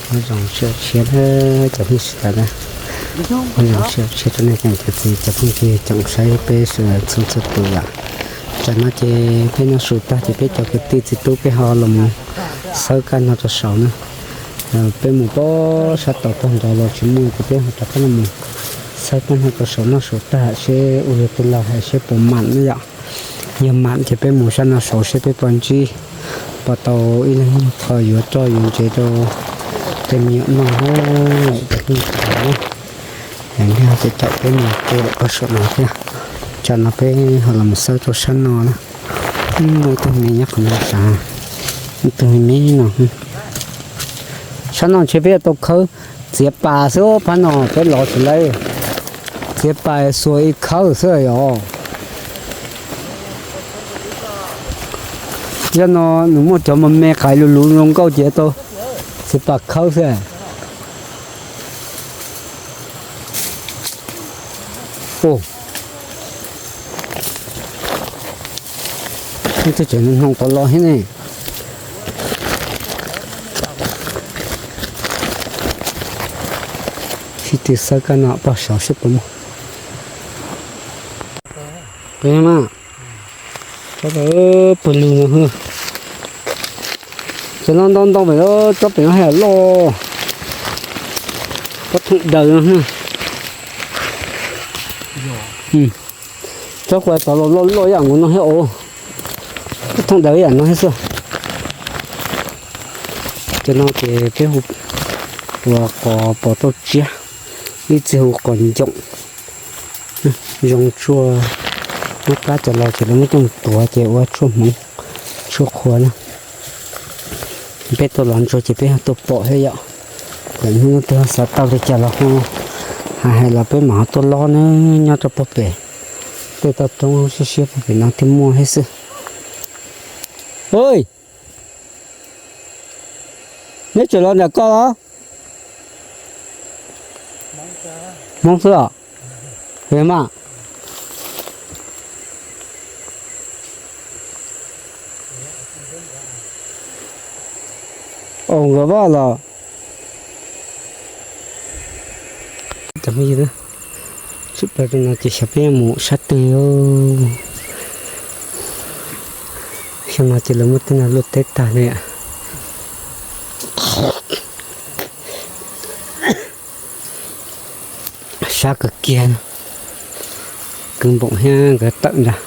Nyob zoo sawv daws na, cov phooj ywg sawv daws na, nyob zoo sawv daws rau nej cov niam cov txiv cov phooj cov ywg tsoom saib peb sawv daws txhua txhua tus yom. Tam no ces peb noj su tag ces peb cov kwv tij txiv tub peb ho los mus xawb kab no rau saud na. Peb mus pem sab tod tag nrho los tsis muaj ces peb ho rov qab los mus xawb kab no rau saud noj su tag seb ua yog tej laus hais seb puas mam na yom. Yog mam ces peb mus sab no saud seb peb puas ntsib, puas tau ib leeg qho yuav roj yuav ntsev rau tej me nyuam noj. Yog nej ho caum peb mus ke lawm pem saum no thiab. Tam no peb ho los mus xawb rau sab no na. Muaj ib tug me nyob qhov no sav, ib tug me me no. Sab no ntshe peb yuav tau khawb txiav pas xwb, phab no peb los tsis laib. Txiav pas xuas ib khawb xwb yom. Yog no nws muaj cov me me qais lus lus zoo nkauj ces tau txiav pas khawb xwb. Tus tseem hnoos tod los thiab ne. Sib tw xawb kab no pem saud seb puas muaj. Pem mas, pem lug no, cov no ntau ntau pem, tsob pem no haj yam loj, tsob thooj daws no. Tsob kuv tod los loj loj ib yam nkaus no thiab os. Tsob thooj daws ib yam no thiab xwb. Cov no ces peb hu ua qos pos tauj tsiab, ib txhia hu qos ncoom. Zoo tshuaj, muab plab cov laus ces lawv muab coj mus tuav ces ua tshuaj hmoov, tshuaj qhua na. Peb tuaj los ntsuag ces peb tuaj pom thiab yom. Lawm hnub twg xav tau li cas los hu, hais hais los peb mam ho tuaj lob na, nyob rau puag pem tej toj roob siab siab puag pem no thiaj muaj thiab xwb. Neb tseem los nram ko los? Hmoob xwb os. Mas, au nkawd vaj los. Cov phooj ywg, tshwm plaws rau no ces xyov peb mus sab twg. Xyoo no ces lawv muab tej no luaj teb tag li. Sab kawg kiag, kwv npoom thiab nkawd tawm ntag.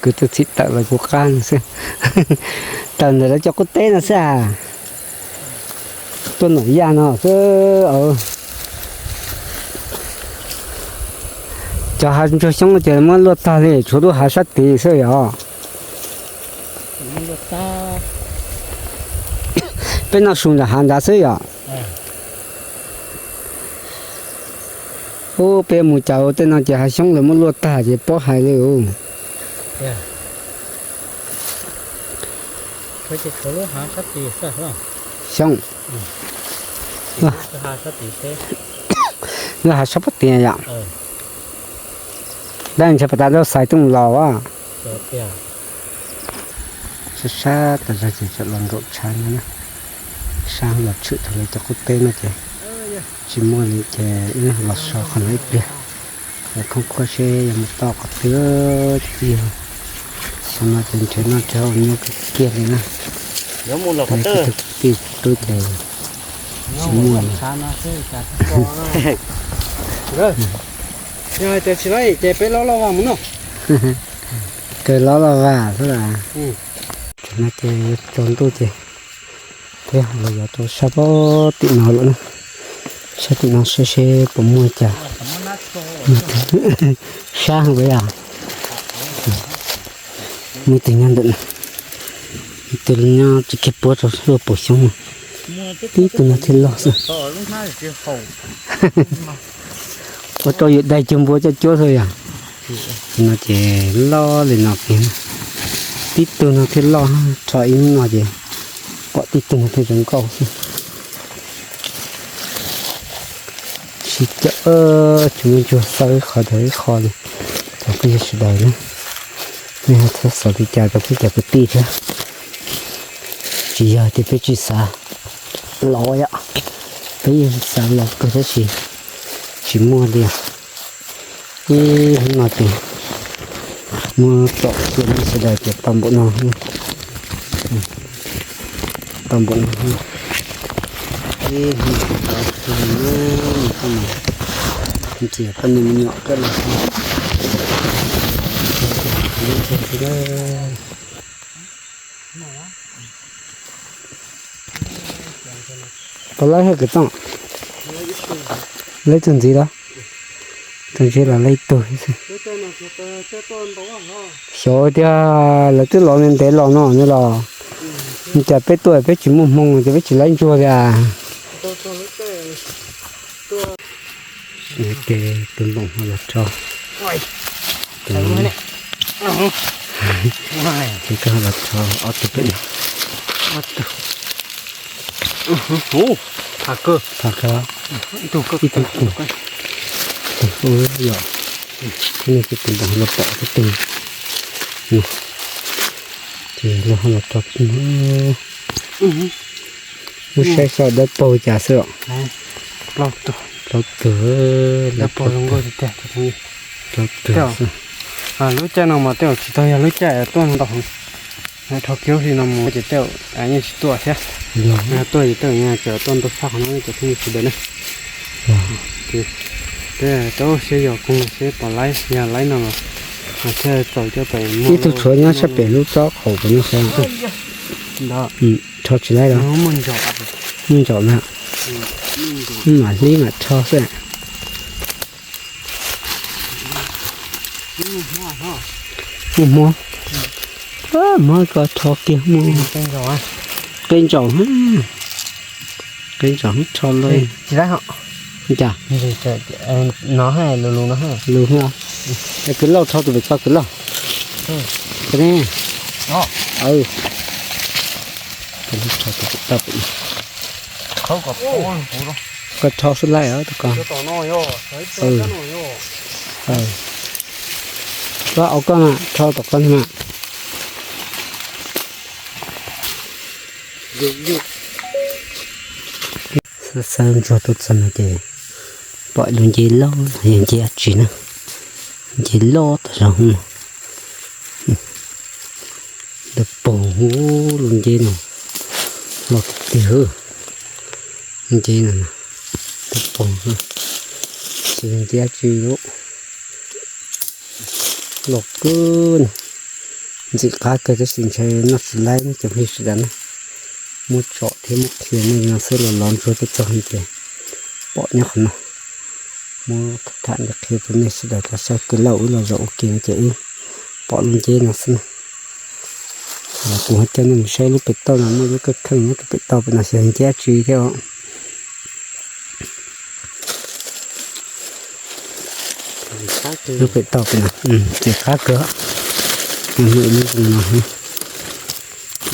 Kwv tuaj txhim tawm los kuv qab no xwb. Tawm ntawm lawv cov qub teb no xwb as. Tuaj nram yaj no xwb. Cov hav ntsuag xyoob ces muab luaj tag li, tshuav lub hav sab tid xwb yom. Peb noj su nram hav ntawd xwb yom. Ub, peb mus cas tej no ces hav xyoob lawv muab luaj tag ces pob hais li. Xyoob, lub hav sab pob tias yom. Dab ntshai pas tas dab xais tuaj mus los as. Sab sab tas zog ces tseem los nraum tshav no na. Sab los tshwm thaum lawv cov qub teb no ces tsis muaj li ces ib leeg los so qhov no ib pliag. Khoob khuab seb yuav mus toj qhov twg. Xyoo no ces nrhiav noj nrhiav haus nyuaj kawg kiag li na. Tij tub ces tsis muaj li. Yog hais tias tsis laib ces peb lob loj vas mus no. Kawg lob loj vas xwb las. Tam no ces tsaus ntuj ces peb los yos rau sab pob tim no lawm na. Sab tim no seb seb puas muaj cas. Sab heev yom. Muaj ib tug nyob ntawm no, ib tug nyob tsis kiag puab rau lub puas xyoob no. Tib tug no thiaj loj xwb. Ua rau yus daig cuag npua coj cuab xwb yom. No ces loj li no kiag, tib tug no thiaj loj, rho ib hnub no ces pom tib tug no thiaj zoo nkauj xwb. Sib caum tsis muaj ntsuag xawb ib qho rau ib qho li. Cov phooj ywg sawv daws na, nej ho txhob xav li cas rau peb cov kwv tij thiab. Tsis yog tias peb tsis xav, Los yom, peb yeej xav los kawg tab sis tsis muaj li. Ib hnub no ces muab tsom cia nej sawv daws ces tau npaum no, tau npaum no. Ib hnub no ces poj niam me nyuam kawg los. Puas laib haj kwv Tooj? Laib tug ntxiv los? Tug ntxiv los laib tug xwb. Xyov tiag, lawv twb los ntev los no ne los. Cas peb tuaj peb tsis muaj hmoo ces peb tsis laib ntsuag li. Ces tus npoos ho los rho. Ces koj ho los rho ob tug pem no. Phaj kawg, ib tug tus ub yom. Thiab no ces tus npoos ho los pom tus tus no. Ces los ho los rho no. Lub saib saib dawb paug cas xwb os. Plaub tug, plaub tug xwb. Lub caij no mas tej zaum tsis tau yog lub caij tuaj ntau heev. Dhau kiag lub hli no mus ces tej zaum yeej tsis tuaj thiab. Yog tuaj ces tej zaum yeej tseem tuaj ntau tshaj qhov no cov phooj ywg sawv daws na. Ces peb rau siab yog koog seb puas laib, yog laib no los thiaj txaus coj pem. Ib tug tshuav nyob sab pem lub tsob qaum pem no xwb. Rho tsis laib los? Muaj ntsaum na. Mam hlib mam rho xwb. Muaj hmoov, muab koj rho kiag muaj. Qe ntsaum, qe ntsaum rho lawm. Cas? No lus lus no. Lus no. Es kwv lauj, rho tus pem toj kwv lauj. Koj rho xwb laij os tus ko. Koj au koj na, rho tom koj na. Xav ntsuag tuaj txog no ces pom lub nceb loj, yog nceb dab tsi na, nceb loj tas zog no. Dawb paug, lub nceb no loj tiag tiag. Lub nceb no dawb paug, tsis yog nceb dab tsi li. Loj kawg, ntxim qab kawg tab sis ntshai noj tsis laib ne cov phooj ywg sawv daws na. Muab tsom thiab muab qhia nej no xwb los lov ntsuag tuaj txog ces pom nyob qhov no. Muab tham qhia rau nej sawv daws tau saib kwv lauj wb los zaum ua ke no ces wb pom lub nceb no xwb na. Kuv ho coj nej mus saib lub pem toj no muaj lub kheej kheej nyob rau pem toj pem no xyov nceb dab tsi thiab os. Lub pem toj pem no ntxim qab kawg. Muaj ib lub zoo no,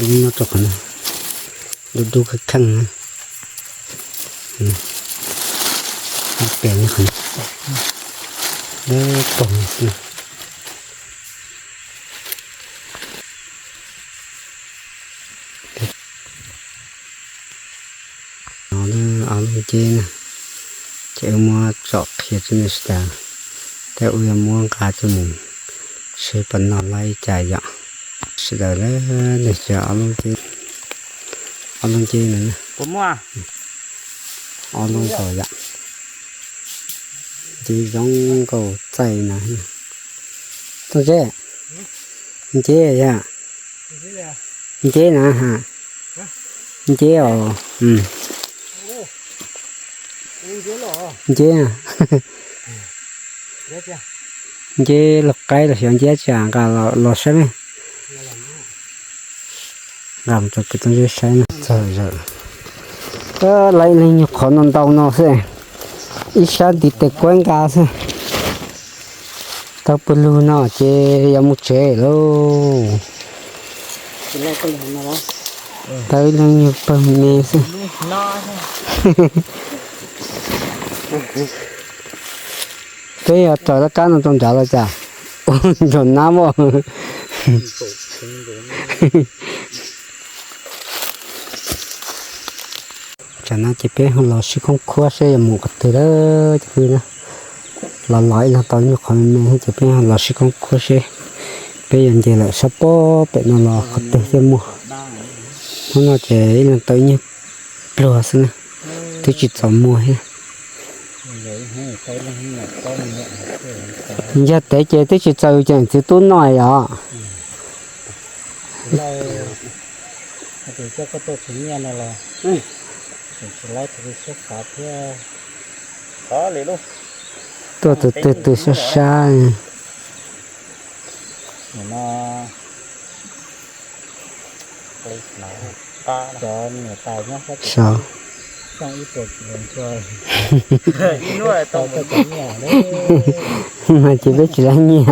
ib lub nyob rau qhov no, dub dub kheej kheej na. Lub pem no, dawb paug xwb. No ob lub nceb na, ces wb muab tsom qhia rau nej sawv daws, thiab wb yuav muab nqa coj mus seb puas noj laib ib cas yom. Sawv daws na, nej cov ob lub nceb, ob lub nceb no, ob lub nkaus yom. Nceb zoo nkauj txaij na. Tooj Zeb, nceb yom, nceb na ha, nceb os, nceb, nceb los qaib los xyov nceb tsi nqa los saib me. Nqa mus rau kwv Tooj Zeb saib na. Txog zawm, laib leej nyuag qhov no ntau no xwb, ib sab ntiv tes kuab nqa xwb. Tau pawg lug no ces yuav mus tsev lauj. Tau ib leej nyuag pawg me xwb. Peb yuav raws laj kab no rau nrad los cas? Ua ntsaum nab os. Tsam no ces peb ho los sib khoob khuab seb yuav mus qhov twg lawm cov phooj ywg na. Los los ib leeg tau nyuag qhov me me ces peb ho los sib khoob khuab seb peb yuav nce lawm sab pob pem no los qhov twg thiaj muaj. Hnub no ces ib leeg tau ib nyuag pluag xwb na, twb tsis txaus muag thiab. Yog tev ces twb tsis txaus yus cov txiv tub noj yom. Tuaj tus twg twg sab sab. Sav. Mas ces peb tsis laib nyiaj.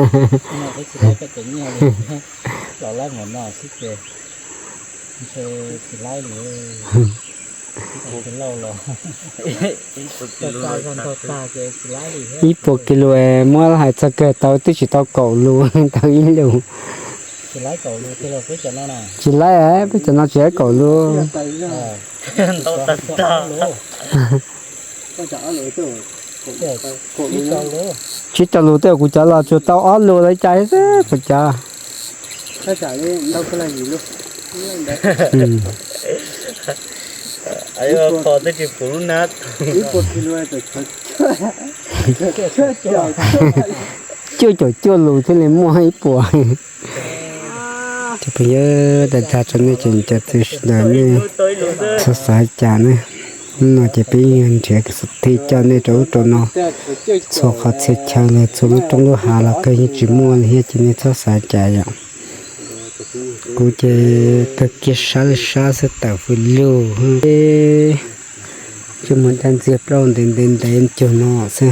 Ib puas kis lus muab hais txog kawg tau twb tsis tau kaum lus, tau ib lus. Tsis laib, peb cov no tsis laib kaum lus. Tsib rau lus tej kuv cov los tsuas tau ob lus lawv cai xwb kuv cov. Cuaj caum cuaj lus thiaj li muaj ib puas. Cov phooj ywg, dag zog rau nej cov niam cov txiv sawv daws nej txhob xav cas ne. Hnub no ces peb yeej nrhiav xov tooj coj nej rau ub rau no txhua qhov txhia chaw los txhua lub roob lub hav los kawg yeej tsis muaj li thiab ces nej txhob xav cas yom. Kuv ces kawg kiag sab li sab xwb tawm hws lug. Coj mus daj ntxiag plaub ntev ntev ntev cuag no xwb.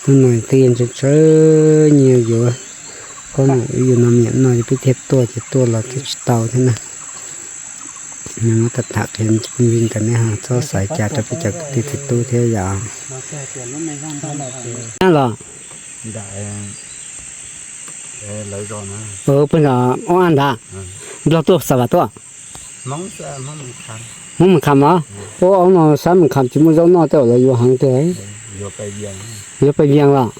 Hnub no twb yeej ntshaw ntshaw nyiaj yuav qaub num yuav no me nyuam no ces peb thiaj tuaj ces tuaj los twb tsis tau thiab na. Nws muab tham tham qhia li ntawd nej ho txhob xav cas rau peb cov kwv tij txiv tub thiab yom. Los, peb no ob a nrad, Nplog tuaj Xav Vam tuaj. Hmoob Mus Kham los? Ua ob no sab Mus Kham tsis muaj zaub noj tej zaum lawv yuav heev tiag. Yuav pais Vias los?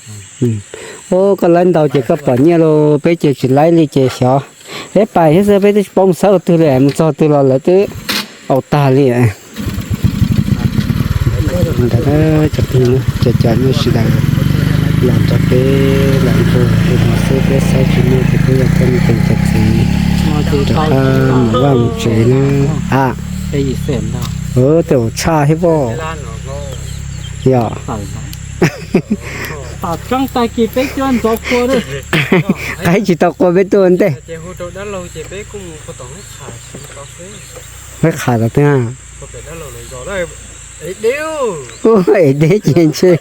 Ua koj laib ntau ces koj pom nyiaj lauj, peb ces tsis laib li ces xyov. Peb pais thiab xwb peb twb tsis paub mus sab ua twg li, mus txog twg los lawv twb aus tag li. Ntawd cov phooj ywg cov cov nej sawv daws los nrog peb los nrog peb no xwb, peb saib tsis muaj ces peb yuav coj nej cov niam cov txiv rov qab mus vaj mus tsev na. A, tej zaum tshaj thiab pob. Yog, qaib tsis tau qua peb tuaj ua ntej. Peb qha tom twg? Ua es deb ces ntshe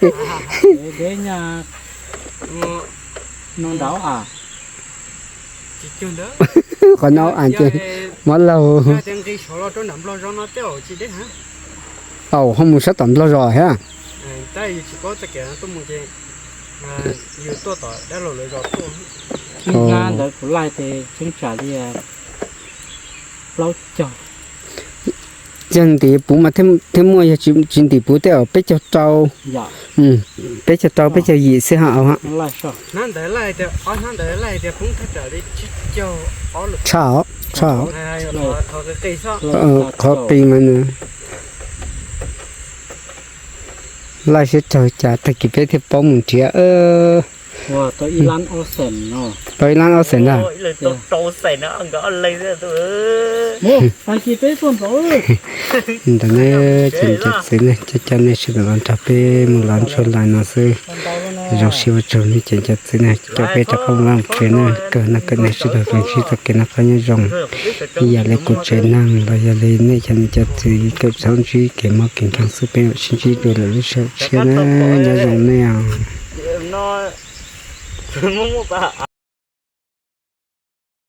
qhov no a ces mob laug. Au, ho mus sab tom Nplog zos thiab. Ntawd kuv laij ces cheeb tsam li plaub caug. Yog ntim puv mas thiaj muaj, yog tsis ntim puv tej zaum peb caug rau, peb caug rau peb caug yim xwb ha. Tshaj, tshaj. Qhov qis mas nws laij siab raug cas tag kis peb thiaj paub mus nrhiav. Tau ib lab ob xees ntag. Ntawd ne, ces cov txiv ne, coj coj nej sawv daws los nrog peb mus lov ntsuag lais no xwb. Zoo siab ua tsaug nej cov cov txiv ne, coj peb rov qab mus vaj mus tsev na, kawg no kawg nej sawv daws zoo siab txoj kev noj qab nyob zoo. Ib yam li kuv tsev neeg los yog li nej cov niam cov txiv kawm txhob ntsib kev mob kev nkeeg xwb, peb mam sib ntsib dua lwm lub sij hawm tshiab na, nyob zoo nej os.